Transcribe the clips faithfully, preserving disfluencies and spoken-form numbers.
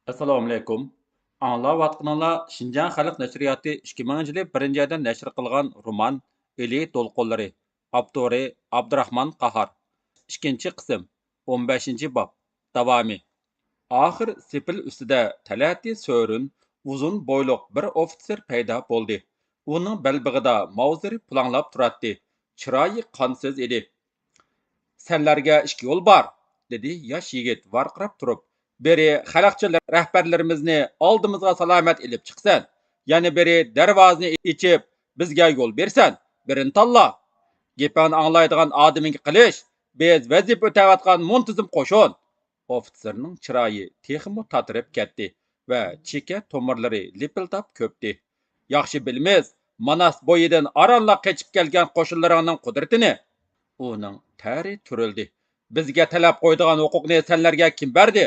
ئەسسالامۇئەلەيكۇم. ئاڭلاۋاتقىنىڭلار شىنجاڭ خەلق نەشرىياتى ئىككى مىڭىنچى يىلى بىرىنچى ئايدا نەشر قىلغان رومان ئىلى دولقۇنلىرى، ئاپتورى ئابدۇراخمان قاھار. ئىككىنچى قىسىم، ئون بەشىنچى باب، داۋامى. ئاخىر سېپىل ئۈستىدە تەلەتى سۆرۈن، ئۇزۇن بويلۇق بىر ئوفىتسېر پەيدا بولدى. ئۇنىڭ بەلبېغىدا ماۋزېرى پۇلاڭلاپ تۇراتتى. چىرايى قانسىز ئىدى. «سەنلەرگە ئىككى يول بار»، دېدى ياش يىگىت ۋارقىراپ تۇرۇپ. «بىرى خەلقچىل رەھبەرلىرىمىزنى ئالدىمىزغا سالامەت ئېلىپ چىقىسەن، يەنە بىرى دەرۋازىنى ئېچىپ بىزگە يول بېرىسەن. بىرىنى تاللا. گېپىڭنى ئاڭلايدىغان ئادىمىڭگە قىلىش، بىز ۋەزىپە ئۆتەۋاتقان مۇنتىزىم قوشۇن.» ئوفىتسېرنىڭ چىرايى تېخىمۇ تاتىرىپ كەتتى ۋە چېكە تومۇرلىرى لىپىلداپ كۆپتى. «ياخشى بىلىمىز، ماناس بويىدىن ئارانلا قېچىپ كەلگەن قوشۇنلىرىڭنىڭ قۇدرىتىنى.» ئۇنىڭ تەرى تۈرۈلدى. «بىزگە تەلەپ قويىدىغان ھوقۇقنى سەنلەرگە كىم بەردى؟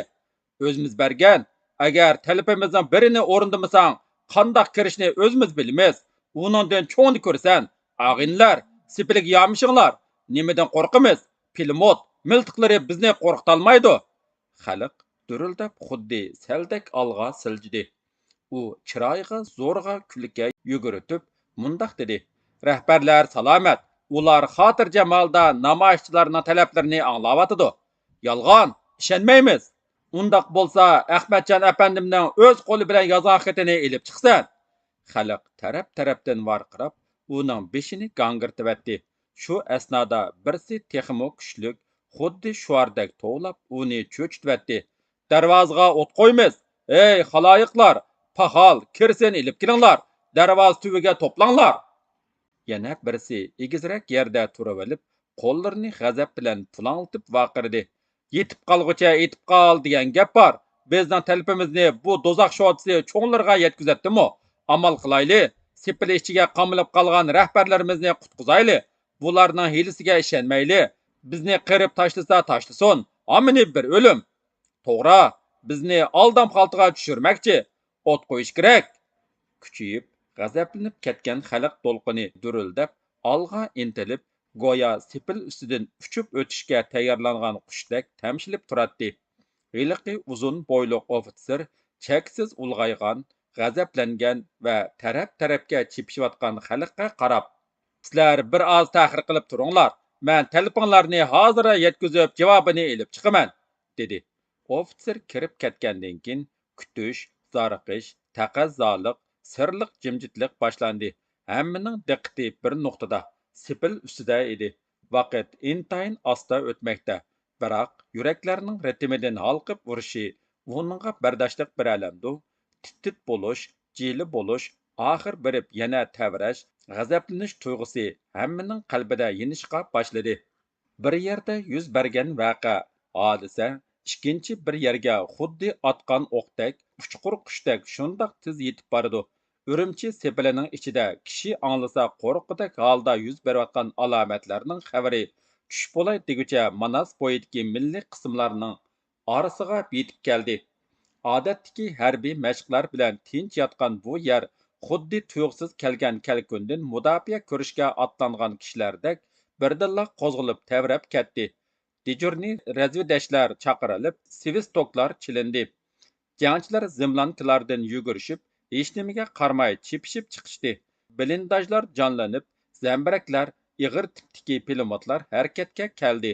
ئۆزىمىز بەرگەن. ئەگەر تەلىپىمىزنىڭ بىرىنى ئورۇندىمىساڭ، قانداق كىرىشنى ئۆزىمىز بىلىمىز. ئۇنىڭدىن چوڭنى كۆرسەن. ئاغىنىلەر، سېپىلگە يامىشىڭلار. نېمىدىن قورقىمىز؟ پىلىموت مىلتىقلىرى بىزنى قورقۇتالمايدۇ.» خەلق دۈرۈلدەپ خۇددى سەلدەك ئالغا سىلجىدى. ئۇ چىرايىغا زورىغا كۈلكە يۈگۈرتۈپ مۇنداق دېدى: «رەھبەرلەر سالامەت، ئۇلار خاتىرجەم ھالدا نامايىشچىلارنىڭ تەلەپلىرىنى ئاڭلاۋاتىدۇ.» «يالغان، ئىشەنمەيمىز.» «ئۇنداق بولسا ئەخمەتجان ئەپەندىمنىڭ ئۆز قولى بىلەن يازغان خېتىنى ئېلىپ چىقىسەن.» خەلق تەرەپ-تەرەپتىن ۋارقىراپ، ئۇنىڭ بېشىنى گاڭگىرىتىۋەتتى. شۇ ئەسنادا بىرسى تېخىمۇ كۈچلۈك، خۇددى شوئاردەك توۋلاپ، ئۇنى چۆچۈتۈۋەتتى. «دەرۋازىغا ئوت قويىمىز! ھەي، خالايىقلار! پاخال، كىرسىن ئېلىپ كېلىڭلار! دەرۋازا تۈۋىگە توپلاڭلار!» يەنە بىرسى ئېگىزرەك يەردە تۇرۇۋېلىپ، قوللىرىنى غەزەپ بىلەن پۇلاڭلىتىپ ۋارقىرىدى. «يېتىپ قالغۇچە ئېتىپ قال دېگەن گەپ بار. بىزنىڭ تەلىپىمىزنى بۇ دوزاخ شوتىسى چوڭلىرىغا يەتكۈزەتتىمۇ؟ ئامال قىلايلى، سېپىل ئىچىگە قامىلىپ قالغان رەھبەرلىرىمىزنى قۇتقۇزايلى. بۇلارنىڭ ھىيلىسىگە ئىشەنمەيلى. بىزنى قىرىپ تاشلىسا تاشلىسۇن، ھامىنى بىر ئۆلۈم. توغرا، بىزنى ئالدام خالتىغا چۈشۈرمەكچى. ئوت قويۇش كېرەك.» كۈچىيىپ، غەزەپلىنىپ كەتكەن خەلق دولقۇنى دۈرۈلدەپ، ئالغا ئىنتىلىپ، گويا سېپىل ئۈستىدىن ئۇچۇپ ئۆتۈشكە تەييارلانغان قۇشتەك تەمشىلىپ تۇراتتى. ھېلىقى ئۇزۇن بويلۇق ئوفىتسېر چەكسىز ئۇلغايغان، غەزەپلەنگەن ۋە تەرەپ-تەرەپكە چېپىشىۋاتقان خەلققە قاراپ، «سىلەر بىر ئاز تەخىر قىلىپ تۇرۇڭلار، مەن تەلىپىڭلارنى ھازىرلا يەتكۈزۈپ، جاۋابىنى ئېلىپ چىقىمەن.» دېدى. ئوفىتسېر كىرىپ كەتكەندىن كېيىن، كۈتۈش، زارىقىش، تەقەززالىق، سىرلىق جىمجىتلىق باشلاندى. ھەممىنىڭ دىققىتى بىر نۇقتىدا، سېپىل ئۈستىدە ئىدى. ۋاقىت ئىنتايىن ئاستا ئۆتمەكتە، بىراق يۈرەكلەرنىڭ رىتىمىدىن ھالقىپ ئۇرۇشى ئۇنىڭغا بەرداشلىق بېرەلەمدۇ؟ تىت-تىت بولۇش، جىلە بولۇش، ئاخىر بېرىپ يەنە تەۋرەش، غەزەپلىنىش تۇيغۇسى ھەممىنىڭ قەلبىدە يېنىشقا باشلىدى. بىر يەردە يۈز بەرگەن ۋەقە، ھادىسە، ئىككىنچى بىر يەرگە خۇددى ئاتقان ئوقتەك، ئۇچقۇر قۇشتەك شۇنداق تېز يېتىپ بارىدۇ. ئۈرۈمچى سېپىلىنىڭ ئىچىدە كىشى ئاڭلىسا قورققۇدەك ھالدا يۈز بېرىۋاتقان ئالامەتلەرنىڭ خەۋىرى چۈش بولاي دېگۈچە ماناس بويىدىكى مىللىي قىسىملارنىڭ ئارىسىغا يېتىپ كەلدى. ئادەتتىكى ھەربىي مەشىقلەر بىلەن تىنچ ياتقان بۇ يەر خۇددى تۇيۇقسىز كەلگەن كەلكۈندىن مۇداپىئە كۆرۈشكە ئاتلانغان كىشىلەردەك بىردىنلا قوزغىلىپ تەۋرەپ كەتتى. دېجۇرنىي رەزۋېدەچلەر چاقىرىلىپ، سۋىستوكلار چېلىندى. جەڭچىلەر زىملانكىلاردىن يۈگۈرۈشۈپ، ھېچنېمىگە قارىماي چېپىشىپ چىقىشتى. بلىنداژلار جانلىنىپ، زەمبىرەكلەر، ئېغىر تىپتىكى پىلىموتلار ھەرىكەتكە كەلدى.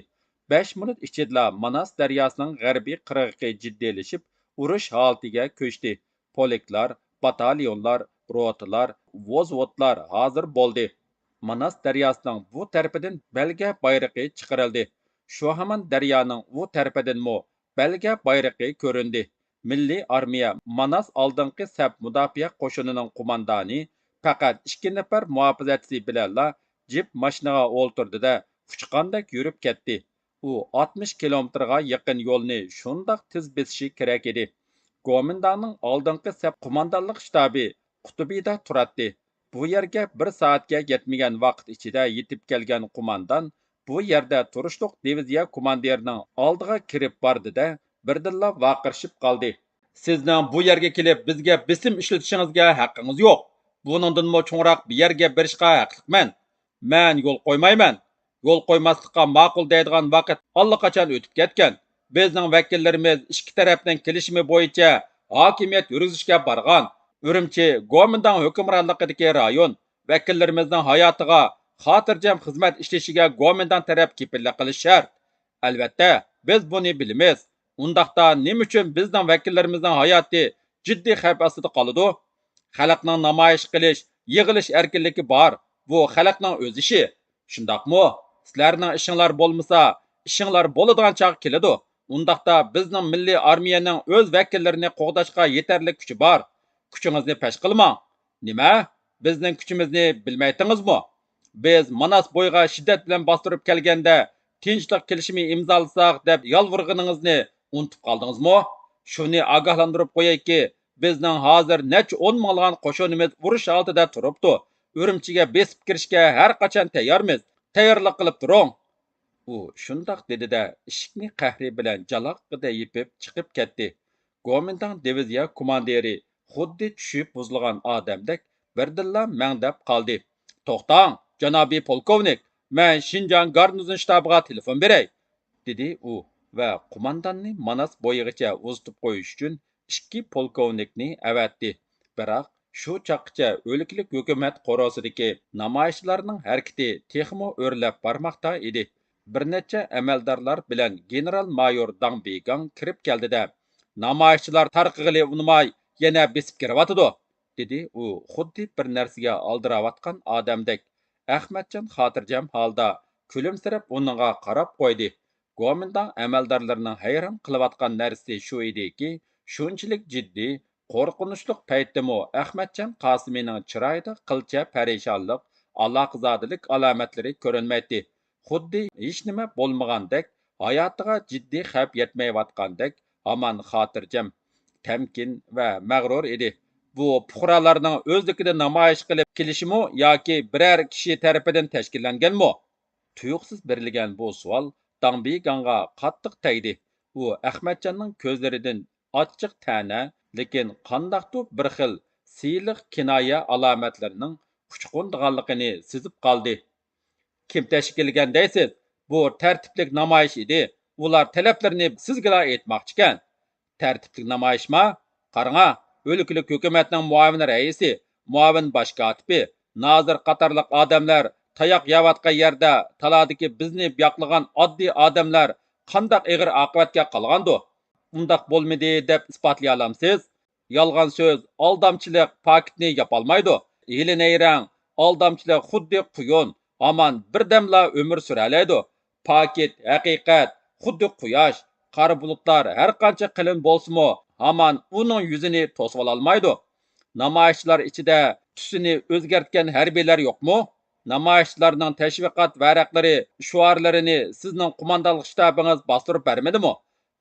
بەش مىنۇت ئىچىدىلا ماناس دەرياسىنىڭ غەربىي قىرغىقى جىددىيلىشىپ، ئۇرۇش ھالىتىگە كۆچتى. پولكلار، باتاليونلار، روتىلار، ۋوزۋودلار ھازىر بولدى. ماناس دەرياسىنىڭ بۇ تەرىپىدىن بەلگە بايرىقى چىقىرىلدى. شۇ ھامان دەريانىڭ ئۇ تەرىپىدىنمۇ بەلگە بايرىقى كۆرۈندى. مىللىي ئارمىيە ماناس ئالدىنقى سەپ مۇداپىئە قوشۇنىنىڭ قوماندانى پەقەت ئىككى نەپەر مۇھاپىزەتچىسى بىلەنلا جىپ ماشىنىغا ئولتۇردى-دە، ئۇچقاندەك يۈرۈپ كەتتى. ئۇ ئاتمىش كىلومېتىرغا يېقىن يولنى شۇنداق تېز بېسىشى كېرەك ئىدى. گومىنداڭنىڭ ئالدىنقى سەپ قوماندانلىق شتابى قۇتۇبىدا تۇراتتى. بۇ يەرگە بىر سائەتكە يەتمىگەن ۋاقىت ئىچىدە يېتىپ كەلگەن قوماندان بۇ يەردە تۇرۇشلۇق دىۋىزىيە كوماندىرىنىڭ ئالدىغا كىرىپ باردى-دە، بىردىنلا ۋارقىرىشىپ قالدى. «سىزنىڭ بۇ يەرگە كېلىپ بىزگە بېسىم ئىشلىتىشىڭىزگە ھەققىڭىز يوق. بۇنىڭدىنمۇ چوڭراق بىر يەرگە بېرىشقا ھەقلىقمەن. مەن يول قويمايمەن. يول قويماسلىققا ماقۇل دەيدىغان ۋاقىت ئاللىقاچان ئۆتۈپ كەتكەن. بىزنىڭ ۋەكىللىرىمىز ئىككى تەرەپنىڭ كېلىشىمى بويىچە ھاكىمىيەت يۈرگۈزۈشكە بارغان ئۈرۈمچى گومىنداڭ ھۆكۈمرانلىقىدىكى رايون ۋەكىللىرىمىزنىڭ ھاياتىغا خاتىرجەم خىزمەت ئىشلىشىگە گومىنداڭ تەرەپ كېپىللىك قىلىشى شەرت. ئەلۋەتتە، بىز بۇنى بىلىمىز. ئۇنداقتا نېمە ئۈچۈن بىزنىڭ ۋەكىللىرىمىزنىڭ ھاياتى جىددىي خەۋپ ئاستىدا قالىدۇ؟ خەلقنىڭ نامايىش قىلىش، يىغىلىش ئەركىنلىكى بار. بۇ خەلقنىڭ ئۆز ئىشى. شۇنداقمۇ؟ سىلەرنىڭ ئىشىڭلار بولمىسا، ئىشىڭلار بولىدىغان چاغ كېلىدۇ. ئۇنداقتا بىزنىڭ مىللىي ئارمىيەنىڭ ئۆز ۋەكىللىرىنى قوغداشقا يېتەرلىك كۈچى بار. كۈچىڭىزنى پەش قىلماڭ. نېمە؟ بىزنىڭ كۈچىمىزنى بىلمەيتتىڭىزمۇ؟ بىز ماناس بويىغا شىددەت بىلەن باستۇرۇپ كەلگەندە، تىنچلىق كېلىشىمى ئىمزالىساق دەپ يالۋۇرغىنىڭىزنى ئۇنتۇپ قالدىڭىزمۇ؟ شۇنى ئاگاھلاندۇرۇپ قويايكى، بىزنىڭ ھازىر نەچچە ئون مىڭلىغان قوشۇنىمىز ئۇرۇش ھالىتىدە تۇرۇپتۇ. ئۈرۈمچىگە بېسىپ كىرىشكە ھەر قاچان تەييارمىز. تەييارلىق قىلىپ تۇرۇڭ. ئۇ شۇنداق دېدى-دە، ئىشىكنى قەھرى بىلەن جالاققىدە يېپىپ چىقىپ كەتتى. گومىنداڭ دىۋىزىيە كوماندىرى خۇددى چۈشى بۇزۇلغان ئادەمدەك بىردىنلا مەڭدەپ قالدى. توختاڭ، جانابىي پولكوۋنىك، مەن شىنجاڭ گارنىزون شتابىغا تېلېفون بېرەي، دېدى ئۇ ۋە قومانداننى ماناس بويىغىچە ئۇزىتىپ قويۇش ئۈچۈن ئىككى پولكوۋنىكنى ئەۋەتتى. بىراق شۇ چاغقىچە ئۆلكىلىك ھۆكۈمەت قورۇسىدىكى نامايىشچىلارنىڭ ھەرىكىتى تېخىمۇ ئۆرلەپ بارماقتا ئىدى. بىر نەچچە ئەمەلدارلار بىلەن گېنېرال مايور داڭ بىگاڭ كىرىپ كەلدى-دە، نامايىشچىلار تارقىغىلى ئۇنىماي، يەنە بېسىپ كىرىۋاتىدۇ، دېدى ئۇ خۇددى بىر نەرسىگە ئالدىراۋاتقان ئادەمدەك. ئەخمەتجان خاتىرجەم ھالدا كۈلۈمسىرەپ ئۇنىڭغا قاراپ قويدى. گومىنداڭ ئەمەلدارلىرىنىڭ ھەيران قېلىۋاتقان نەرسىسى شۇ ئىدىكى، شۇنچىلىك جىددىي، قورقۇنچلۇق پەيتتىمۇ ئەخمەتجان قاسىمىنىڭ چىرايىدا قىلچە پەرىشانلىق، ئالاقىزادىلىك ئالامەتلىرى كۆرۈنمەيتتى. خۇددى ھېچنېمە بولمىغاندەك، ھاياتىغا جىددىي خەۋپ يەتمەيۋاتقاندەك ھامان خاتىرجەم، تەمكىن ۋە مەغرۇر ئىدى. بۇ پۇقرالارنىڭ ئۆزلۈكىدە نامايىش قىلىپ كېلىشىمۇ ياكى بىرەر كىشى تەرىپىدىن تەشكىللەنگەنمۇ؟ تۇيۇقسىز بېرىلگەن بۇ سوئال داڭ بىگاڭغا قاتتىق تەگدى. ئۇ ئەخمەتجاننىڭ كۆزلىرىدىن ئاچچىق تەنە، لېكىن قانداقتۇر بىر خىل سىلىق كىنايە ئالامەتلىرىنىڭ ئۇچقۇنىدىغانلىقىنى سېزىپ قالدى. كىم تەشكىللىگەن دەيسىز؟ بۇ تەرتىپلىك نامايىش ئىدى. ئۇلار تەلەپلىرىنى سىزگىلا ئېيتماقچىكەن. تەرتىپلىك نامايىشما؟ قاراڭا، ئۆلكىلىك ھۆكۈمەتنىڭ مۇئاۋىن رەئىسى، مۇئاۋىن باش كاتىپى، نازىر قاتارلىق ئادەملەر تاياق يەۋاتقان يەردە تالادىكى بىزنى ياقلىغان ئاددىي ئادەملەر قانداق ئېغىر ئاقىۋەتكە قالغاندۇ؟ ئۇنداق بولمىدى دەپ ئىسپاتلىيالامسىز؟ يالغان سۆز، ئالدامچىلىق پاكىتنى ياپالمايدۇ. ھىيلە-نەيرەڭ، ئالدامچىلىق خۇددى قۇيۇن، ھامان بىردەملا ئۆمۈر سۈرەلەيدۇ. پاكىت، ھەقىقەت خۇددى قۇياش، قارا بۇلۇتلار ھەرقانچە قېلىن بولسىمۇ، ھامان ئۇنىڭ يۈزىنى توسۇۋالالمايدۇ. نامايىشچىلار ئىچىدە تۈسىنى ئۆزگەرتكەن ھەربىيلەر يوقمۇ؟ نامايىشچىلارنىڭ تەشۋىقات ۋەرەقلىرى، شوئارلىرىنى سىزنىڭ قوماندانلىق شتابىڭىز باستۇرۇپ بەرمىدىمۇ؟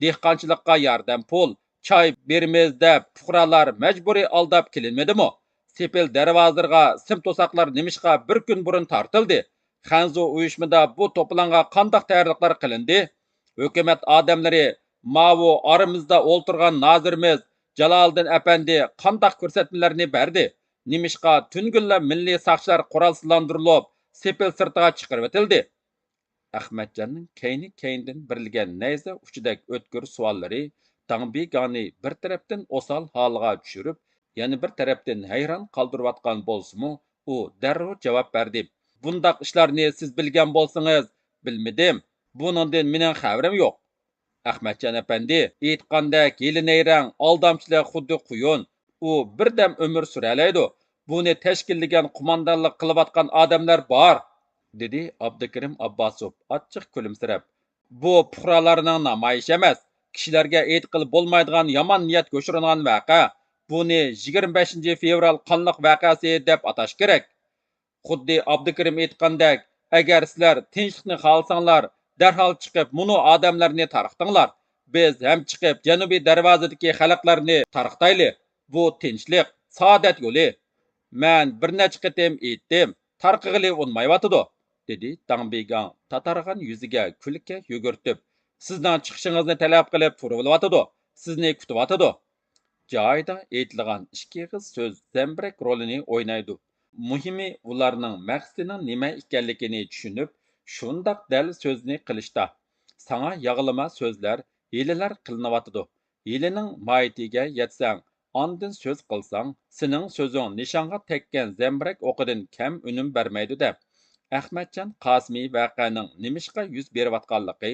دېھقانچىلىققا ياردەم پۇل، چاي بېرىمىز دەپ پۇقرالار مەجبۇرىي ئالداپ كېلىنمىدىمۇ؟ سېپىل دەرۋازىلىرىغا سىم توساقلار نېمىشقا بىر كۈن بۇرۇن تارتىلدى؟ خەنزۇ ئۇيۇشمىدا بۇ توپىلاڭغا قانداق تەييارلىقلار قىلىندى؟ ھۆكۈمەت ئادەملىرى ماۋۇ ئارىمىزدا ئولتۇرغان نازىرىمىز جالالىدىن ئەپەندى قانداق كۆرسەتمىلەرنى بەردى؟ نېمىشقا تۈنۈگۈنلا مىللىي ساقچىلار قورالسىزلاندۇرۇلۇپ، سېپىل سىرتىغا چىقىرىۋېتىلدى؟ ئەخمەتجاننىڭ كەينى-كەينىدىن بېرىلگەن نەيزە ئۇچىدەك ئۆتكۈر سوئاللىرى داڭ بىگاڭنى بىر تەرەپتىن ئوسال ھالغا چۈشۈرۈپ، يەنە بىر تەرەپتىن ھەيران قالدۇرۇۋاتقان بولسىمۇ، ئۇ دەررۇ جاۋاب بەردى: بۇنداق ئىشلارنى سىز بىلگەن بولسىڭىز، بىلمىدىم. بۇنىڭدىن مېنىڭ خەۋىرىم يوق. ئەخمەتجان ئەپەندى، ئېيتقاندەك ھىيلە-نەيرەڭ، ئالدامچىلىق خۇددى قۇيۇن. ئۇ بىردەم ئۆمۈر سۈرەلەيدۇ. بۇنى تەشكىللىگەن، قوماندانلىق قىلىۋاتقان ئادەملەر بار، دېدى ئابدۇكېرىم ئابباسوف ئاچچىق كۈلۈمسىرەپ. بۇ پۇقرالارنىڭ نامايىشى ئەمەس، كىشىلەرگە ئېيتقىلى بولمايدىغان يامان نىيەت يوشۇرۇنغان ۋەقە. بۇنى يىگىرمە بەشىنچى فېۋرال قانلىق ۋەقەسى دەپ ئاتاش كېرەك. خۇددى ئابدۇكېرىم ئېيتقاندەك، ئەگەر سىلەر تىنچلىقنى خالىساڭلار، دەرھال چىقىپ مۇنۇ ئادەملەرنى تارقىتىڭلار. بىز ھەم چىقىپ جەنۇبىي دەرۋازىدىكى خەلقلەرنى تارقىتايلى. بۇ تىنچلىق، سائادەت يولى. مەن بىر نەچچە قېتىم ئېيتتىم، تارقىغىلى ئۇنىمايۋاتىدۇ، دېدى داڭ بىگاڭ تاتارغان يۈزىگە كۈلكە يۈگۈرتۈپ. سىزنىڭ چىقىشىڭىزنى تەلەپ قىلىپ تۇرۇۋېلىۋاتىدۇ، سىزنى كۈتۈۋاتىدۇ. جايىدا ئېيتىلغان ئىككى ئېغىز سۆز زەمبىرەك رولىنى ئوينايدۇ. مۇھىمى، ئۇلارنىڭ مەقسىتىنىڭ نېمە ئىكەنلىكىنى چۈشىنىپ، شۇنداق دەل سۆزنى قىلىشتا. ساڭا ياغلىما سۆزلەر، ھىيلىلەر قىلىنىۋاتىدۇ. ھىيلىنىڭ ماھىيىتىگە يەتسەڭ، ئاندىن سۆز قىلساڭ، سېنىڭ سۆزۈڭ نىشانغا تەگكەن زەمبىرەك ئوقىدىن كەم ئۈنۈم بەرمەيدۇ» دەپ، ئەخمەتجان قاسىمى ۋەقەنىڭ نېمىشقا يۈز بېرىۋاتقانلىقى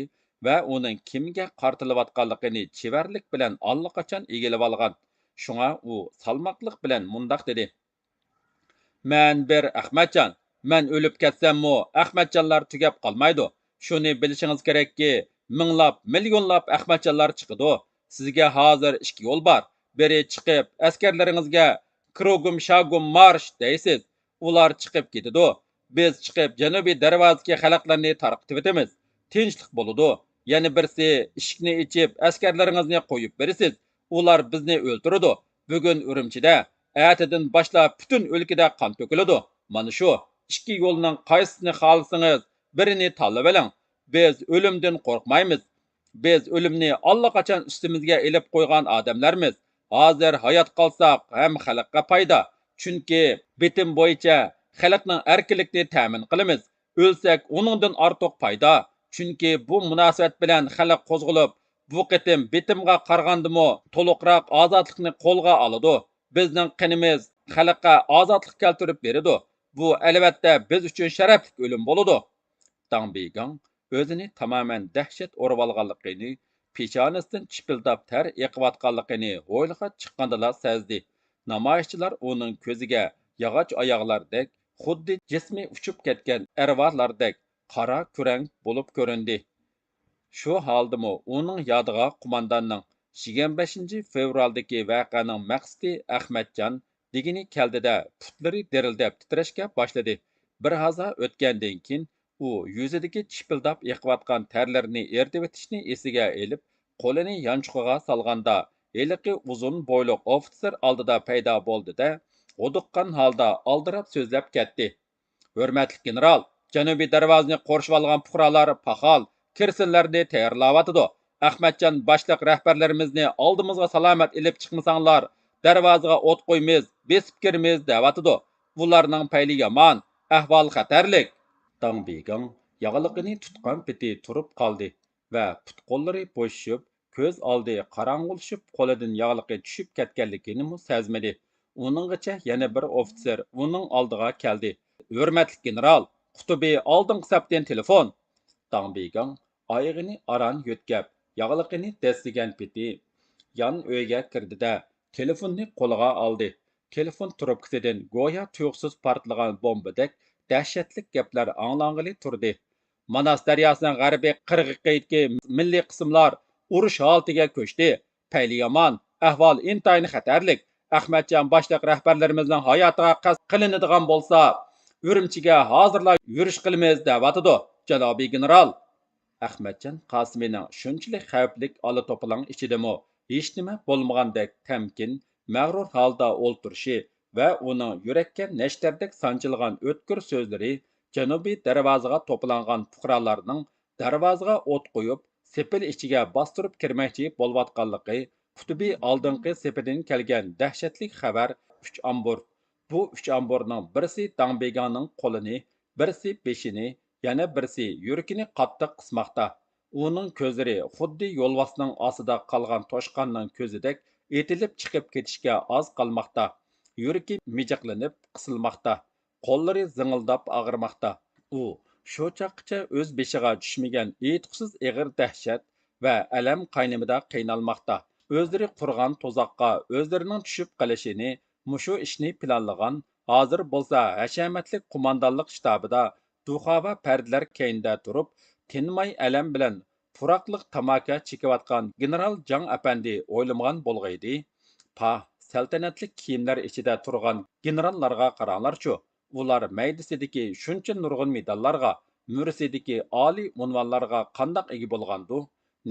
ۋە ئۇنىڭ كىمگە قارىتىلىۋاتقانلىقىنى چېۋەرلىك بىلەن ئاللىقاچان ئىگىلىۋالغان. شۇڭا ئۇ سالماقلىق بىلەن مۇنداق دېدى: «مەن بىر ئەخمەتجان. مەن ئۆلۈپ كەتسەممۇ، ئەخمەتجانلار تۈگەپ قالمايدۇ. شۇنى بىلىشىڭىز كېرەككى، مىڭلاپ، مىليونلاپ ئەخمەتجانلار چىقىدۇ. سىزگە ھازىر ئىككى يول بار. بىرى چىقىپ، ئەسكەرلىرىڭىزگە كروگۇم شاگۇم مارش دەيسىز. ئۇلار چىقىپ كېتىدۇ. بىز چىقىپ، جەنۇبىي دەرۋازىدىكى خەلقلەرنى تارقىتىۋېتىمىز. تىنچلىق بولىدۇ. يەنە بىرسى، ئىشىكنى ئېچىپ، ئەسكەرلىرىڭىزنى قويۇپ بېرىسىز. ئۇلار بىزنى ئۆلتۈرىدۇ. بۈگۈن ئۈرۈمچىدە، ئەتىدىن باشلاپ پۈتۈن ئۆلكىدە قان تۆكۈلىدۇ. مانا شۇ ئىككى يولنىڭ قايسىسىنى خالىسىڭىز، بىرىنى تاللىۋېلىڭ. بىز ئۆلۈمدىن قورقمايمىز. بىز ئۆلۈمنى ئاللىقاچان ئۈستىمىزگە ئېلىپ قويغان ئادەملەرمىز. ھازىر ھايات قالساق، ھەم خەلققە پايدا. چۈنكى بېتىم بويىچە خەلقنىڭ ئەركىنلىكىنى تەمىن قىلىمىز. ئۆلسەك، ئۇنىڭدىن ئارتۇق پايدا. چۈنكى بۇ مۇناسىۋەت بىلەن خەلق قوزغىلىپ، بۇ قېتىم بېتىمغا قارىغاندىمۇ تولۇقراق ئازادلىقنى قولغا ئالىدۇ. بىزنىڭ قېنىمىز خەلققە ئازادلىق كەلتۈرۈپ بېرىدۇ. بۇ، ئەلۋەتتە، بىز ئۈچۈن شەرەپلىك ئۆلۈم بولىدۇ. داڭ بىگاڭ ئۆزىنى تامامەن دەھشەت ئورىۋالغانلىقىنى، پېشانىسىدىن چىپىلداپ تەر ئېقىۋاتقانلىقىنى ھويلىغا چىققاندىلا سەزدى. نامايىشچىلار ئۇنىڭ كۆزىگە ياغاچ ئاياغلاردەك، خۇددى جىسمى ئۇچۇپ كەتكەن ئەرۋالاردەك قارا كۆرەڭ بولۇپ كۆرۈندى. شۇ ھالدىمۇ ئۇنىڭ يادىغا قومانداننىڭ يىگىرمە بەشىنچى فېۋرالدىكى ۋەقەنىڭ مەقسىتى ئەخمەتجان دېگىنى كەلدى-دە، پۇتلىرى دىرىلدەپ تىترەشكە باشلىدى. بىر ھازا ئۆتكەندىن كېيىن، ئۇ يۈزىدىكى چىپىلداپ ئېقىۋاتقان تەرلىرىنى ئېرىتىۋېتىشنى ئېسىگە ئېلىپ، قولىنى يانچۇقىغا سالغاندا، ھېلىقى ئۇزۇن بويلۇق ئوفىتسېر ئالدىدا پەيدا بولدى-دە، ھودۇققان ھالدا ئالدىراپ سۆزلەپ كەتتى. ھۆرمەتلىك گېنېرال، جەنۇبىي دەرۋازىنى قورشىۋالغان پۇقرالار پاخال، كىرسىنلەرنى تەييارلاۋاتىدۇ. ئەخمەتجان باشلىق رەھبەرلىرىمىزنى ئالدىمىزغا سالامەت ئېلىپ چىقمىساڭلار، دەرۋازىغا ئوت قويىمىز، بېسىپ كىرىمىز دەۋاتىدۇ. ئۇلارنىڭ پەيلى يامان، ئەھۋال خەتەرلىك. داڭ بىگاڭ ياغلىقىنى تۇتقان پېتى تۇرۇپ قالدى ۋە پۇت-قوللىرى بوشىشىپ، كۆز ئالدى قاراڭغۇلىشىپ، قولىدىن ياغلىقى چۈشۈپ كەتكەنلىكىنىمۇ سەزمىدى. ئۇنىڭغىچە يەنە بىر ئوفىتسېر ئۇنىڭ ئالدىغا كەلدى. ھۆرمەتلىك گېنېرال، قۇتۇبى ئالدىنقى سەپتىن تېلېفون! داڭ بىگاڭ ئايىغىنى ئاران يۆتكەپ، ياغلىقىنى دەسسىگەن پېتى يان ئۆيگە كىردى-دە، تېلېفوننى قولىغا ئالدى. تېلېفون تروپكىسىدىن گويا تۇيۇقسىز پارتلىغان بومبىدەك دەھشەتلىك گەپلەر ئاڭلانغىلى تۇردى. ماناس دەرياسىنىڭ غەربىي قىرغىقىدىكى مىللىي قىسىملار ئۇرۇش ھالىتىگە كۆچتى. پەيلى يامان، ئەھۋال ئىنتايىن خەتەرلىك. ئەخمەتجان باشلىق رەھبەرلىرىمىزنىڭ ھاياتىغا قەست قىلىنىدىغان بولسا، ئۈرۈمچىگە ھازىرلا يۈرۈش قىلىمىز دەۋاتىدۇ، جانابىي گېنېرال. ئەخمەتجان قاسىمىنىڭ شۇنچىلىك خەۋپلىك ئالا توپىلاڭ ئىچىدىمۇ ھېچنېمە بولمىغاندەك تەمكىن، مەغرۇر ھالدا ئولتۇرۇشى ۋە ئۇنىڭ يۈرەككە نەشتەردەك سانجىلغان ئۆتكۈر سۆزلىرى جەنۇبىي دەرۋازىغا توپلانغان پۇقرالارنىڭ دەرۋازىغا ئوت قويۇپ، سېپىل ئىچىگە باستۇرۇپ كىرمەكچى بولۇۋاتقانلىقى، قۇتۇبى ئالدىنقى سېپىدىن كەلگەن دەھشەتلىك خەۋەر ئۈچ ئامبۇر. بۇ ئۈچ ئامبۇرنىڭ بىرسى داڭ بىگاڭنىڭ قولىنى، بىرسى بېشىنى، يەنە بىرسى يۈرىكىنى قاتتىق قىسماقتا. ئۇنىڭ كۆزلىرى خۇددى يولۋاسنىڭ ئاستىدا قالغان توشقاننىڭ كۆزىدەك ئېتىلىپ چىقىپ كېتىشكە ئاز قالماقتا. يۈرىكى مىجىقلىنىپ قىسىلماقتا. قوللىرى زىڭىلداپ ئاغرىماقتا. ئۇ شۇ چاغقىچە ئۆز بېشىغا چۈشمىگەن ئېيتقۇسىز ئېغىر دەھشەت ۋە ئەلەم قاينىمىدا قىينالماقتا. ئۆزلىرى قۇرغان تۇزاققا ئۆزلىرىنىڭ چۈشۈپ قېلىشىنى، مۇشۇ ئىشنى پىلانلىغان، ھازىر بولسا ھەشەمەتلىك قوماندانلىق شتابىدا دۇخاۋا پەردىلەر كەينىدە تۇرۇپ، تىنماي ئەلەم بىلەن پۇراقلىق تاماكا چېكىۋاتقان گېنېرال جاڭ ئەپەندى ئويلىمىغان بولغىيدى. پاھ، سەلتەنەتلىك كىيىملەر ئىچىدە تۇرغان گېنېراللارغا قاراڭلارچۇ! ئۇلار مەيدىسىدىكى شۇنچە نۇرغۇن مېداللارغا، مۈرىسىدىكى ئالىي ئۇنۋانلارغا قانداق ئىگە بولغاندۇ؟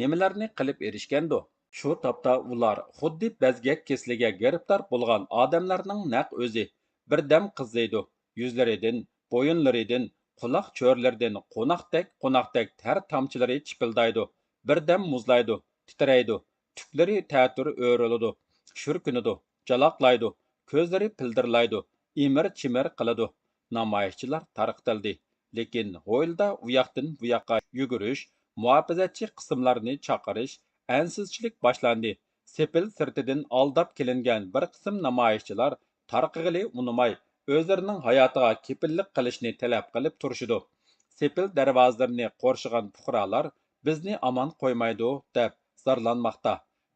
نېمىلەرنى قىلىپ ئېرىشكەندۇ؟ شۇ تاپتا ئۇلار خۇددى بەزگەك كېسىلىگە گىرىپتار بولغان ئادەملەرنىڭ نەق ئۆزى. بىردەم قىزىيدۇ. يۈزلىرىدىن، بويۇنلىرىدىن، قۇلاق چۆرىلىرىدىن قوناقتەك، قوناقتەك تەر تامچىلىرى چىپىلدايدۇ. بىردەم مۇزلايدۇ، تىترەيدۇ. تۈكلىرى تەتۈر ئۆرۈلىدۇ، شۈركۈنىدۇ، جالاقلايدۇ، كۆزلىرى پىلدىرلايدۇ، ئىمىر-چىمىر قىلىدۇ. نامايىشچىلار تارقىتىلدى. لېكىن ھويلىدا ئۇياقتىن بۇياققا يۈگۈرۈش، مۇھاپىزەتچى قىسىملارنى چاقىرىش، ئەنسىزچىلىك باشلاندى. سېپىل سىرتىدىن ئالداپ كېلىنگەن بىر قىسىم نامايىشچىلار تارقىغىلى ئۇنىماي، ئۆزلىرىنىڭ ھاياتىغا كېپىللىك قىلىشنى تەلەپ قىلىپ تۇرۇشىدۇ. سېپىل دەرۋازىلىرىنى قورشىغان پۇقرالار بىزنى ئامان قويمايدۇ، دەپ زارلانماقتا.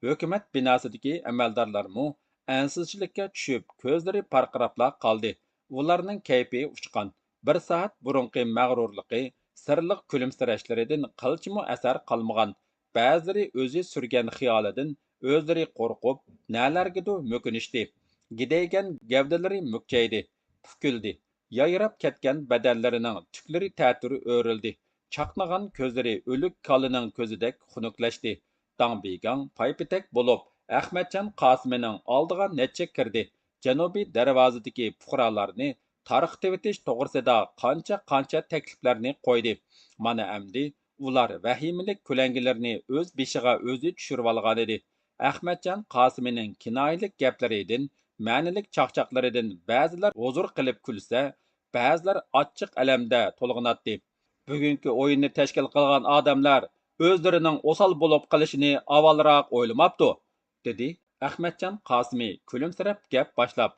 ھۆكۈمەت بىناسىدىكى ئەمەلدارلارمۇ ئەنسىزچىلىككە چۈشۈپ، كۆزلىرى پارقىراپلا قالدى. ئۇلارنىڭ كەيپى ئۇچقان. بىر سائەت بۇرۇنقى مەغرۇرلۇقى، سىرلىق كۈلۈمسىرەشلىرىدىن قىلچىمۇ ئەسەر قالمىغان. بەزىلىرى ئۆزى سۈرگەن خىيالىدىن ئۆزلىرى قورقۇپ، نەلەرگىدۇر مۆكۈنۈشتى. گىدەيگەن گەۋدىلىرى مۈكچەيدى، پۈكۈلدى. يايراپ كەتكەن بەدەنلىرىنىڭ تۈكلىرى تەتۈر ئۆرۈلدى. چاقنىغان كۆزلىرى ئۆلۈك كالىنىڭ كۆزىدەك خۇنۈكلەشتى. داڭ بىگاڭ پايپېتەك بولۇپ، ئەخمەتجان قاسىمىنىڭ ئالدىغا نەچچە كىردى. جەنۇبىي دەرۋازىدىكى پۇقرالارنى تارقىتىۋېتىش توغرىسىدا قانچە-قانچە تەكلىپلەرنى قويدى. مانا ئەمدى ئۇلار ۋەھىمىلىك كۆلەڭگىلىرىنى ئۆز بېشىغا ئۆزى چۈشۈرۈۋالغانىدى. ئەخمەتجان قاسىمىنىڭ كىنايىلىك گەپلىرىدىن، مەنىلىك چاقچاقلىرىدىن بەزىلەر ھۇزۇر قىلىپ كۈلسە، بەزىلەر ئاچچىق ئەلەمدە تولغىناتتى. بۈگۈنكى ئويۇننى تەشكىل قىلغان ئادەملەر ئۆزلىرىنىڭ ئوسال بولۇپ قېلىشىنى ئاۋۋالراق ئويلىماپتۇ، دېدى ئەخمەتجان قاسىمى كۈلۈمسىرەپ گەپ باشلاپ.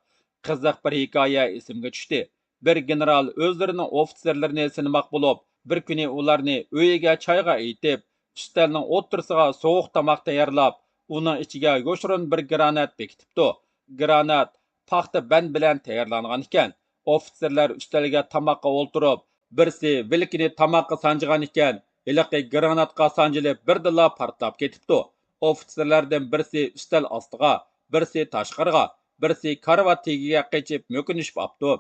قىزىق بىر ھېكايە ئېسىمگە چۈشتى. بىر گېنېرال ئۆزلىرىنىڭ ئوفىتسېرلىرىنى سىنىماق بولۇپ، بىر كۈنى ئۇلارنى ئۆيىگە چايغا ئېيتىپ، ئۈستەلنىڭ ئوتتۇرىسىغا سوغۇق تاماق تەييارلاپ، ئۇنىڭ ئىچىگە يوشۇرۇن بىر گرانات بېكىتىپتۇ. گرانات پاختا بەند بىلەن تەييارلانغان ئىكەن. ئوفىتسېرلار ئۈستەلگە تاماققا ئولتۇرۇپ، بىرسى ۋىلىكىنى تاماققا سانجىغان ئىكەن، ھېلىقى گراناتقا سانجىلىپ بىردىنلا پارتلاپ كېتىپتۇ. ئوفىتسېرلاردىن بىرسى ئۈستەل ئاستىغا، بىرسى تاشقىرىغا، بىرسى كارىۋات تېگىگە قېچىپ مۆكۈنۈشۈپ ئاپتۇ.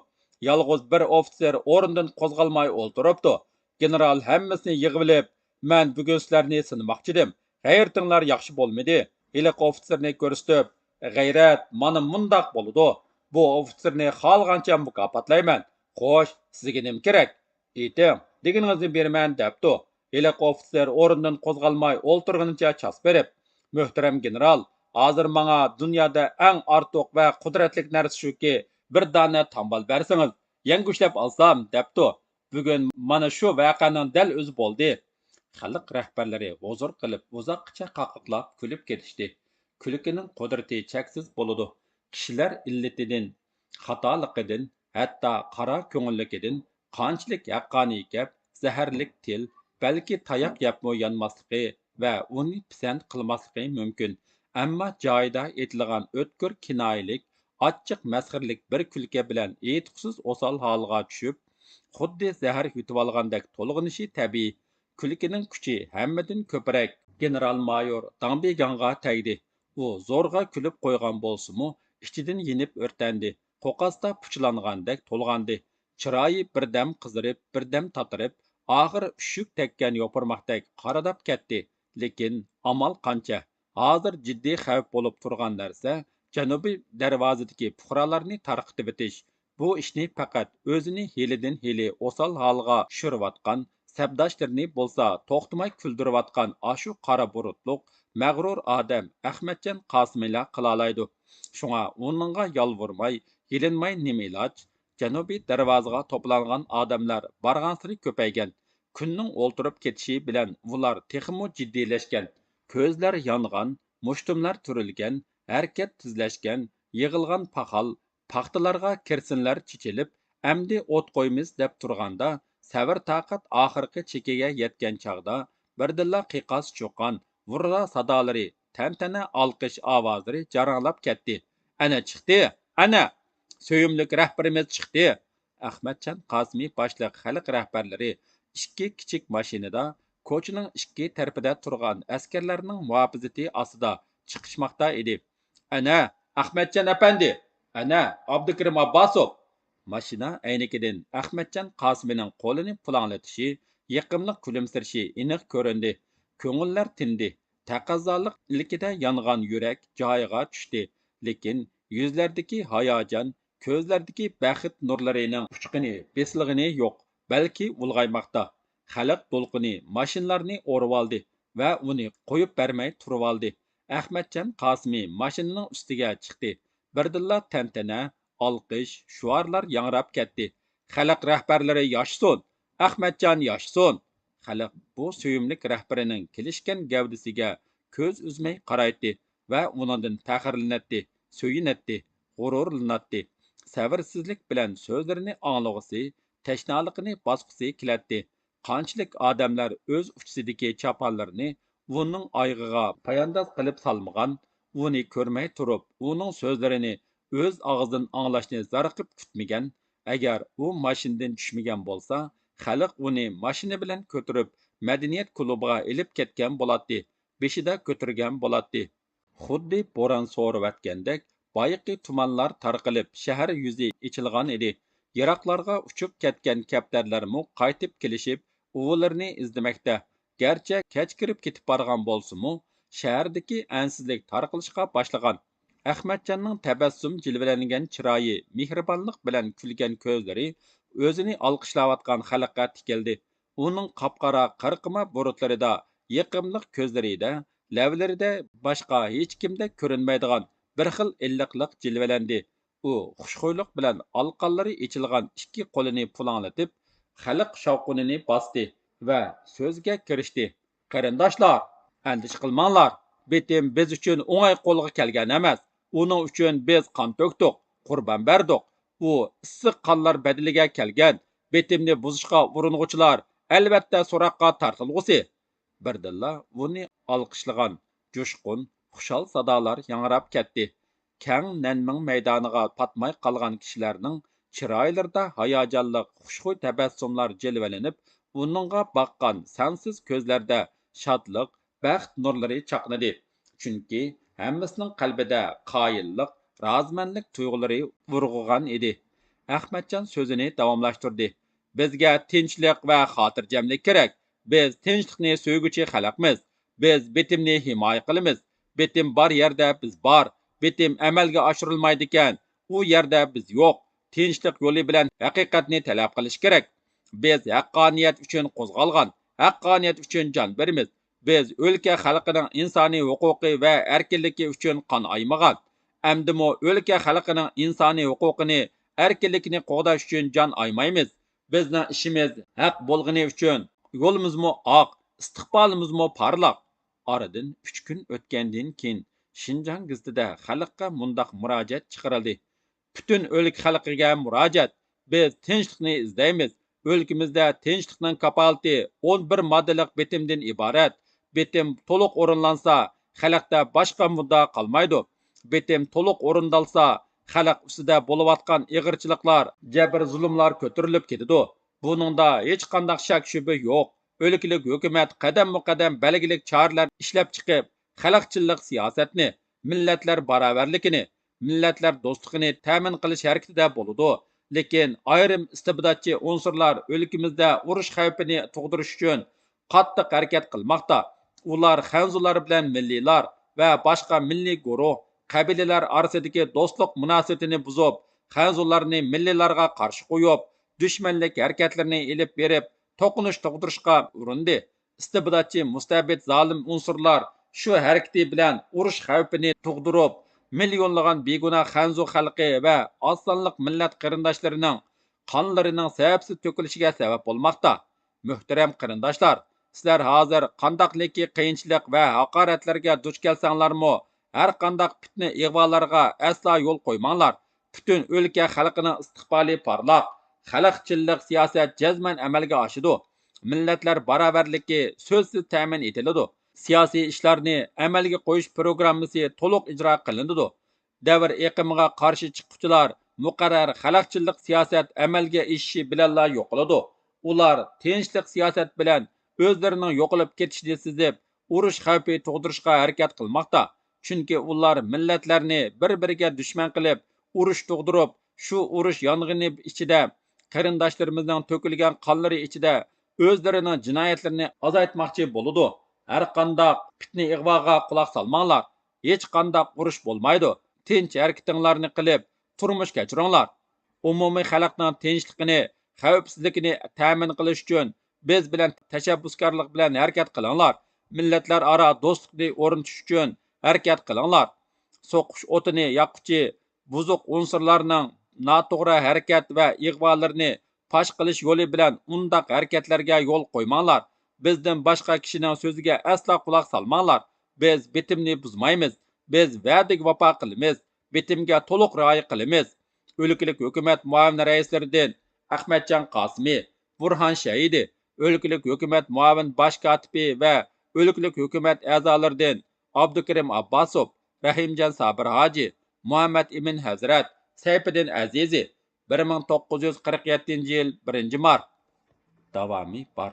يالغۇز بىر ئوفىتسېر ئورنىدىن قوزغالماي ئولتۇرۇپتۇ. گېنېرال ھەممىسىنى يىغىۋېلىپ، مەن بۈگۈن سىلەرنى سىنىماقچىدىم. غەيرىتىڭلار ياخشى بولمىدى. ھېلىقى ئوفىتسېرنى كۆرسىتىپ، غەيرەت مانا مۇنداق بولىدۇ. بۇ ئوفىتسېرنى خالىغانچە مۇكاپاتلايمەن. خوش، سىزگە نېمە كېرەك؟ ئېيتىڭ، دېگىنىڭىزنى بېرىمەن، دەپتۇ. ھېلىقى ئوفىتسېر ئورنىدىن قوزغالماي ئولتۇرغىنىچە چاس بېرىپ، مۆھتەرەم گېنېرال، ھازىر ماڭا دۇنيادا ئەڭ ئارتۇق ۋە قۇدرەتلىك نەرسە شۇكى، بىر دانە تامبال بەرسىڭىز، يەڭگۈشلەپ ئالسام، دەپتۇ. بۈگۈن مانا شۇ ۋەقەنىڭ دەل ئۆزى بولدى. خەلق رەھبەرلىرى ھۇزۇر قىلىپ، ئۇزاققىچە قاقاقلاپ كۈلۈپ كېتىشتى. كۈلكىنىڭ قۇدرىتى چەكسىز بولىدۇ. كىشىلەر ئىللىتىدىن، خاتالىقىدىن، ھەتتا قارا كۆڭۈللۈكىدىن قانچىلىك ھەققانىي گەپ، زەھەرلىك تىل، بەلكى تاياق يەپمۇ يانماسلىقى ۋە ئۇنى پىسەنت قىلماسلىقى مۇمكىن. ئەمما جايىدا ئېيتىلغان ئۆتكۈر كىنايىلىك، ئاچچىق مەسخىرىلىك بىر كۈلكە بىلەن ئېيتقۇسىز ئوسال ھالغا چۈشۈپ، خۇددى زەھەر يۇتۇۋالغاندەك تولغىنىشى تەبىئىي. كۈلكىنىڭ كۈچى ھەممىدىن كۆپرەك گېنېرال مايور داڭبىگاڭغا تەگدى. ئۇ زورغا كۈلۈپ قويغان بولسىمۇ، ئىچىدىن يېنىپ ئۆرتەندى، قوقاستا پۇچىلانغاندەك تولغاندى. چىرايى بىردەم قىزىرىپ، بىردەم تاتىرىپ، ئاخىر ئۈششۈك تەگكەن يوپۇرماقتەك قارىداپ كەتتى. لېكىن ئامال قانچە؟ ھازىر جىددىي خەۋپ بولۇپ تۇرغان نەرسە جەنۇبىي دەرۋازىدىكى پۇقرالارنى تارقىتىۋېتىش. بۇ ئىشنى پەقەت ئۆزىنى ھېلىدىن ھېلى ئوسال ھالغا چۈشۈرۈۋاتقان، سەپداشلىرىنى بولسا توختىماي كۈلدۈرۈۋاتقان ئاشۇ قارا بۇرۇتلۇق، مەغرۇر ئادەم ئەخمەتجان قاسىمىلا قىلالايدۇ. شۇڭا ئۇنىڭغا يالۋۇرماي، يېلىنماي نېمە ئىلاج؟ جەنۇبىي دەرۋازىغا توپلانغان ئادەملەر بارغانسېرى كۆپەيگەن. كۈننىڭ ئولتۇرۇپ كېتىشى بىلەن ئۇلار تېخىمۇ جىددىيلەشكەن. كۆزلەر يانغان، مۇشتۇملار تۈرۈلگەن، ھەرىكەت تېزلەشكەن، يىغىلغان پاخال، پاختىلارغا كىرسىنلەر چېچىلىپ، ئەمدى ئوت قويىمىز دەپ تۇرغاندا، سەۋر-تاقەت ئاخىرقى چېكىگە يەتكەن چاغدا، بىردىنلا قىيقاس-چۇقان، ۋۇررا سادالىرى، تەنتەنە ئالقىش ئاۋازلىرى جاراڭلاپ كەتتى. ئەنە چىقتى، ئەنە! سۆيۈملۈك رەھبىرىمىز چىقتى! ئەخمەتجان قاسىمى باشلىق خەلق رەھبەرلىرى ئىككى كىچىك ماشىنىدا كوچىنىڭ ئىككى تەرىپىدە تۇرغان ئەسكەرلەرنىڭ مۇھاپىزىتى ئاستىدا چىقىشماقتا ئىدى. ئەنە، ئەخمەتجان ئەپەندى! ئەنە، ئابدۇكېرىم ئابباسوف! ماشىنا ئەينىكىدىن ئەخمەتجان قاسىمىنىڭ قولىنى پۇلاڭلىتىشى، يېقىملىق كۈلۈمسىرىشى ئېنىق كۆرۈندى. كۆڭۈللەر تىندى. تەقەززالىق ئىلكىدە يانغان يۈرەك جايىغا چۈشتى. لېكىن يۈزلەردىكى ھاياجان، كۆزلەردىكى بەخت نۇرلىرىنىڭ ئۇچقىنى، بېسىلغىنى يوق، بەلكى ئۇلغايماقتا. خەلق دولقۇنى ماشىنىلارنى ئورىۋالدى ۋە ئۇنى قويۇپ بەرمەي تۇرۇۋالدى. ئەخمەتجان قاسىمى ماشىنىنىڭ ئۈستىگە چىقتى. بىردىنلا تەنتەنە، ئالقىش، شوئارلار ياڭراپ كەتتى. خەلق رەھبەرلىرى ياشىسۇن! ئەخمەتجان ياشىسۇن! خەلق بۇ سۆيۈملۈك رەھبىرىنىڭ كېلىشكەن گەۋدىسىگە كۆز ئۈزمەي قارايتتى. ۋە ئۇنىڭدىن پەخىرلىنەتتى، سۆيۈنەتتى، غۇرۇرلىناتتى. سەۋرسىزلىك بىلەن سۆزلىرىنى ئاڭلىغۇسى، تەشنالىقىنى باسقۇسى كېلەتتى. قانچىلىك ئادەملەر ئۆز ئۇچىسىدىكى چاپانلىرىنى ۋۇنىڭ ئايىغىغا پايانداز قىلىپ سالمىغان، ۋۇنى كۆرمەي تۇرۇپ، ئۇنىڭ سۆزلىرىنى ئۆز ئاغزىدىن ئاڭلاشنى زارىقىپ كۈتمىگەن. ئەگەر ئۇ ماشىنىدىن چۈشمىگەن بولسا، خەلق ئۇنى ماشىنا بىلەن كۆتۈرۈپ، مەدەنىيەت كۇلۇبىغا ئېلىپ كەتكەن بولاتتى، بېشىدا كۆتۈرگەن بولاتتى. خۇددى بوران سورۇۋەتكەندەك، بايىقى تۇمانلار تارقىلىپ، شەھەر يۈزى ئېچىلغان ئىدى. يىراقلارغا ئۇچۇپ كەتكەن كەپتەرلەرمۇ قايتىپ كېلىشىپ، ئۇۋىلىرىنى ئىزدىمەكتە. گەرچە كەچ كىرىپ كېتىپ بارغان بولسىمۇ، شەھەردىكى ئەنسىزلىك تارقىلىشقا باشلىغان. ئەخمەتجاننىڭ تەبەسسۇم جىلۋىلەنگەن چىرايى مېھرىبانلىق بىلەن كۈلگەن كۆزلىرى ئۆزىنى ئالقىشلاۋاتقان خەلققە تىكىلدى. ئۇنىڭ قاپقارا قىرقىما بۇرۇتلىرىدا، يېقىملىق كۆزلىرىدە، لەۋلىرىدە باشقا ھېچكىمدە كۆرۈنمەيدىغان بىر خىل ئىللىقلىق جىلۋىلەندى. ئۇ خۇشخۇيلۇق بىلەن ئالىقانلىرى ئېچىلغان ئىككى قولىنى پۇلاڭلىتىپ، خەلق شاۋقۇنىنى باستى ۋە سۆزگە كىرىشتى. قېرىنداشلار، ئەندىشە قىلماڭلار. بېتىم بىز ئۈچۈن ئوڭاي قولغا كەلگەن ئەمەس. ئۇنىڭ ئۈچۈن بىز قان تۆكتۇق، قۇربان بەردۇق. ئۇ ئىسسىق قانلار بەدىلىگە كەلگەن. بېتىمنى بۇزۇشقا ئۇرۇنغۇچىلار ئەلۋەتتە سوراققا تارتىلغۇسى. بىردىنلا ئۇنى ئالقىشلىغان جۇشقۇن، خۇشال سادالار ياڭراپ كەتتى. كەڭ نەنمىڭ مەيدانىغا پاتماي قالغان كىشىلەرنىڭ چىرايلىرىدا ھاياجانلىق، خۇشخۇي تەبەسسۇملار جىلۋىلىنىپ، ئۇنىڭغا باققان سانسىز كۆزلەردە شادلىق، بەخت نۇرلىرى چاقنىدى. چۈنكى ھەممىسىنىڭ قەلبىدە قايىللىق، رازىمەنلىك تۇيغۇلىرى ئۇرغۇغان ئىدى. ئەخمەتجان سۆزىنى داۋاملاشتۇردى. بىزگە تىنچلىق ۋە خاتىرجەملىك كېرەك. بىز تىنچلىقنى سۆيگۈچى خەلقمىز. بىز بېتىمنى ھىمايە قىلىمىز. بېتىم بار يەردە بىز بار. بېتىم ئەمەلگە ئاشۇرۇلمايدىكەن، ئۇ يەردە بىز يوق. تىنچلىق يولى بىلەن ھەقىقەتنى تەلەپ قىلىش كېرەك. بىز ھەققانىيەت ئۈچۈن قوزغالغان، ھەققانىيەت ئۈچۈن جان بېرىمىز. بىز ئۆلكە خەلقىنىڭ ئىنسانىي ھوقۇقى ۋە ئەركىنلىكى ئۈچۈن قان ئايىمىغان. ئەمدىمۇ ئۆلكە خەلقىنىڭ ئىنسانىي ھوقۇقىنى، ئەركىنلىكىنى قوغداش ئۈچۈن جان ئايىمايمىز. بىزنىڭ ئىشىمىز ھەق بولغىنى ئۈچۈن يولىمىزمۇ ئاق، ئىستىقبالىمىزمۇ پارلاق. ئارىدىن ئۈچ كۈن ئۆتكەندىن كېيىن شىنجاڭ گېزىتىدە خەلققە مۇنداق مۇراجىئەت چىقىرىلدى. پۈتۈن ئۆلكە خەلقىگە مۇراجىئەت. بىز تىنچلىقنى ئىزدەيمىز. ئۆلكىمىزدە تىنچلىقنىڭ كاپالىتى ئون بىر ماددىلىق بېتىمدىن ئىبارەت. بېتىم تولۇق ئورۇنلانسا، خەلقتە باشقا مۇددىئا قالمايدۇ. بېتىم تولۇق ئورۇندالسا، خەلق ئۈستىدە بولۇۋاتقان ئېغىرچىلىقلار، جەبىر-زۇلۇملار كۆتۈرۈلۈپ كېتىدۇ. بۇنىڭدا ھېچقانداق شەك-شۈبھە يوق. ئۆلكىلىك ھۆكۈمەت قەدەممۇ قەدەم بەلگىلىك چارىلەر ئىشلەپ چىقىپ، خەلقچىللىق سىياسەتنى، مىللەتلەر باراۋەرلىكىنى، مىللەتلەر دوستلۇقىنى تەمىن قىلىش ھەرىكىتىدە بولىدۇ. لېكىن ئايرىم ئىستىبداتچى ئۇنسۇرلار ئۆلكىمىزدە ئۇرۇش خەۋپىنى تۇغدۇرۇش ئۈچۈن قاتتىق ھەرىكەت قىلماقتا. ئۇلار خەنزۇلار بىلەن مىللىيلار ۋە باشقا مىللىي گۇرۇھ، قەبىلىلەر ئارىسىدىكى دوستلۇق مۇناسىۋىتىنى بۇزۇپ، خەنزۇلارنى مىللىيلارغا قارشى قويۇپ، دۈشمەنلىك ھەرىكەتلىرىنى ئېلىپ بېرىپ، توقۇنۇش تۇغدۇرۇشقا ئۇرۇندى. ئىستىبداتچى مۇستەبىت زالىم ئۇنسۇرلار شۇ ھەرىكىتى بىلەن ئۇرۇش خەۋپىنى تۇغدۇرۇپ، مىليونلىغان بىگۇناھ خەنزۇ خەلقى ۋە ئاز سانلىق مىللەت قېرىنداشلىرىنىڭ قانلىرىنىڭ سەۋەبسىز تۆكۈلۈشىگە سەۋەب بولماقتا. مۆھتەرەم قېرىنداشلار، سىلەر ھازىر قانداقلىكى قىيىنچىلىق ۋە ھاقارەتلەرگە دۇچ كەلسەڭلارمۇ، ھەر قانداق پىتنە ئىغۋالارغا ئەسلا يول قويماڭلار. پۈتۈن ئۆلكە خەلقىنىڭ ئىستىقبالى پارلاق. خەلقچىللىق سىياسەت جەزمەن ئەمەلگە ئاشىدۇ. مىللەتلەر باراۋەرلىكى سۆزسىز تەمىن ئېتىلىدۇ. سىياسىي ئىشلارنى ئەمەلگە قويۇش پروگراممىسى تولۇق ئىجرا قىلىنىدۇ. دەۋر ئېقىمىغا قارشى چىققۇچىلار مۇقەررەر خەلقچىللىك سىياسەت ئەمەلگە ئېشىشى بىلەنلا يوقىلىدۇ. ئۇلار تىنچلىق سىياسەت بىلەن ئۆزلىرىنىڭ يوقىلىپ كېتىشىنى سېزىپ، ئۇرۇش خەۋپى تۇغدۇرۇشقا ھەرىكەت قىلماقتا. چۈنكى ئۇلار مىللەتلەرنى بىر-بىرىگە دۈشمەن قىلىپ، ئۇرۇش تۇغدۇرۇپ، شۇ ئۇرۇش يانغىنى ئىچىدە، قېرىنداشلىرىمىزنىڭ تۆكۈلگەن قانلىرى ئىچىدە ئۆزلىرىنىڭ جىنايەتلىرىنى ئازايتماقچى بولىدۇ. ھەرقانداق پىتنە-ئىغۋاغا قۇلاق سالماڭلار. ھېچقانداق ئۇرۇش بولمايدۇ. تىنچ ھەرىكىتىڭلارنى قىلىپ، تۇرمۇش كەچۈرۈڭلار. ئومۇمىي خەلقنىڭ تىنچلىقىنى، خەۋپسىزلىكىنى تەمىن قىلىش ئۈچۈن بىز بىلەن تەشەببۇسكارلىق بىلەن ھەرىكەت قىلىڭلار. مىللەتلەر ئارا دوستلۇقنى ئورنىتىش ئۈچۈن ھەرىكەت قىلىڭلار. سوقۇش ئوتىنى ياققۇچى بۇزۇق ئۇنسۇرلارنىڭ ناتوغرا ھەرىكەت ۋە ئىغۋالىرىنى پاش قىلىش يولى بىلەن ئۇنداق ھەرىكەتلەرگە يول قويماڭلار. بىزدىن باشقا كىشىنىڭ سۆزىگە ئەسلا قۇلاق سالماڭلار. بىز بېتىمنى بۇزمايمىز. بىز ۋەدىگە ۋاپا قىلىمىز، بىتىمگە تولۇق رىئايە قىلىمىز. ئۆلكىلىك ھۆكۈمەت مۇئاۋىن رەئىسلىرىدىن ئەخمەتجان قاسىمى، بۇرھان شەھىدى، ئۆلكىلىك ھۆكۈمەت مۇئاۋىن باش كاتىپى ۋە ئۆلكىلىك ھۆكۈمەت ئەزالىرىدىن ئابدۇكېرىم ئابباسوف، رەھىمجان سابىر ھاجى، مۇھەممەد ئىمىن ھەزرەت، سەيپىدىن ئەزىزى، بىر مىڭ توققۇز يۈز قىرىق يەتتىنچى يىل بىرىنچى مارت. داۋامى بار.